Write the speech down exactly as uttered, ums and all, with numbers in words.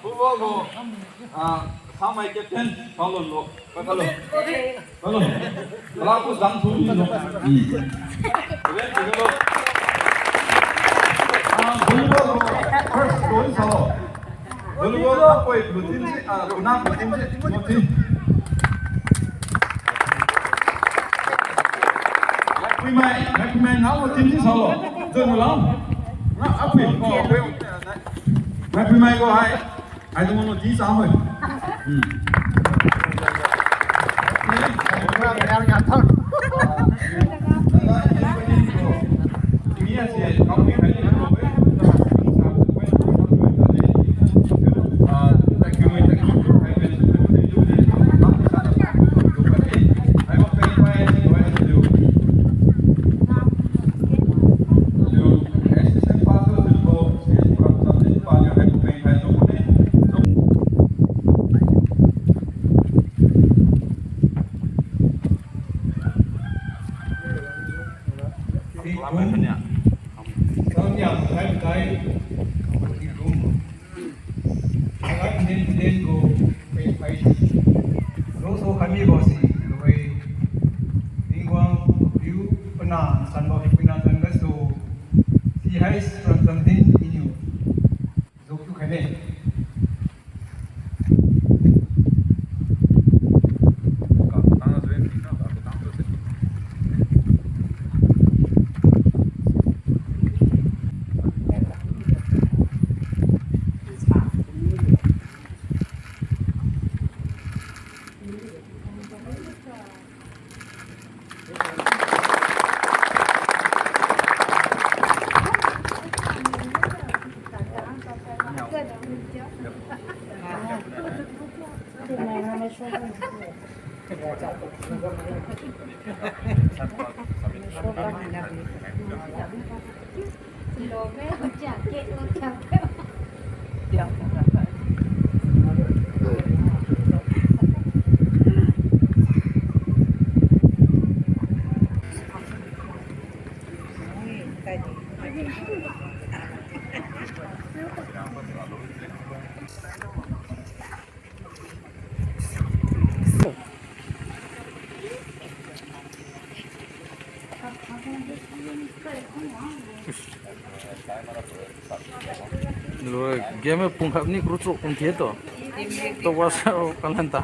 Football gu, ah, samai captain, Paolo lo. Paolo. Paolo. Kala ku jang thu ni lo. Hmm. Captain, Paolo. Ah, volleyball gu first goal sa lo. Volleyball gu koi blue team si, ah, kuna blue team si, blue team. Maipuimai, maipuimai, nao team si sa lo. Join lo. Nga apui, oh, apui. Maipuimai gu hai. Hai tu mo ti sa mo. Hmm. Alat nin nin gu pengphai roso kami bo si, tuhoi Tingwang Piu Pana Sanbo Piu Pana San gasu, si hai Ramzan din iniu joktu khaine. Lo, game pung khat ni kru chuk pung thie to. To wasa kalan ta.